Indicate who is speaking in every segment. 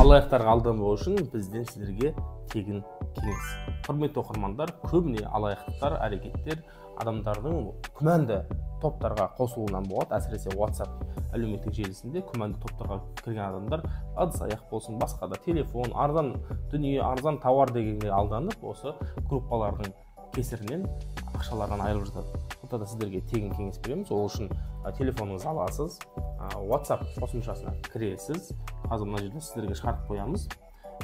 Speaker 1: Алаяқтарға алданбау үшін бізден сіздерге тегін кеңес. Құрметті оқырмандар, көбіне алаяқтар әрекеттер адамдардың күмәнді топтарға қосылуынан болады. Әсіресе WhatsApp әлеуметтік желісінде күмәнді топтарға кірген адамдар ыдыс аяқ болсын, басқа да телефон, арзан дүние, арзан тауар дегенге алданып, осы группалардың кесірінен ақшалардан айырылып жатады. Сонда да сіздерге тегін кеңес береміз. Ол үшін телефоныңызды аласыз, WhatsApp қосымшасына кіресіз. Қазір мына жерде сіздерге шығарып қоямыз.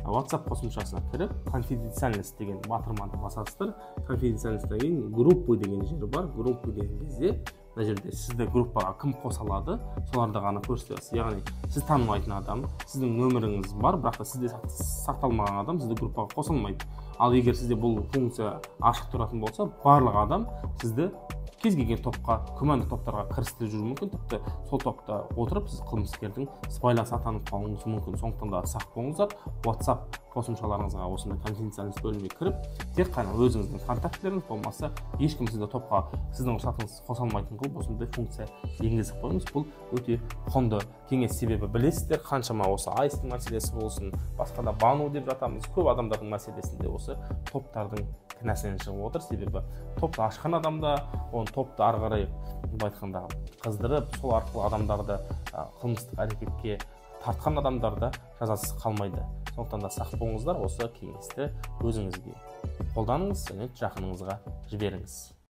Speaker 1: WhatsApp қосымшасына кіріп, конфиденциальность деген батырманы басасыздар. Конфиденциальностьтан кейін группы деген жері бар. Группы деген кезде мына жерде сізді группаға кім қоса алады, соларды ғана көрсетесіз. Яғни сіз танымайтын адам, сіздің нөміріңіз бар, бірақ та сізде сақталмаған адам сізді группаға қоса алмайды. Ал егер сізде бұл функция ашық тұратын болса, барлық адам сізді кез келген топқа, күмәнді топтарға кірістіріп жүруі мүмкін. Тіпті сол топта отырып сіз қылмыскердің сыбайласы атанып қалуыңыз мүмкін. Сондықтан да сақ болыңыздар. WhatsApp қосымшаларыңызға осындай конфиденциальность бөліміне кіріп, тек қана өзіңіздің контактілеріңіз болмаса ешкім сізді топқа сіздің рұқсатыңызсыз қоса алмайтын қылып осындай функция енгізіп қойыңыз. Бұл өте құнды кеңес, себебі білесіздер, қаншама осы айстың мәселесі болсын, басқа да бану деп жатамыз, көп адамдардың мәселесінде осы топтардың кінәсінен шығып отыр. Себебі топты ашқан адам да, оны топты ары қарай былай айтқанда қыздырып, сол арқылы адамдарды қылмыстық әрекетке тартқан адамдар да жазасыз қалмайды. Сондықтан да сақ болыңыздар, осы кеңесті өзіңізге қолданыңыз және жақыныңызға жіберіңіз.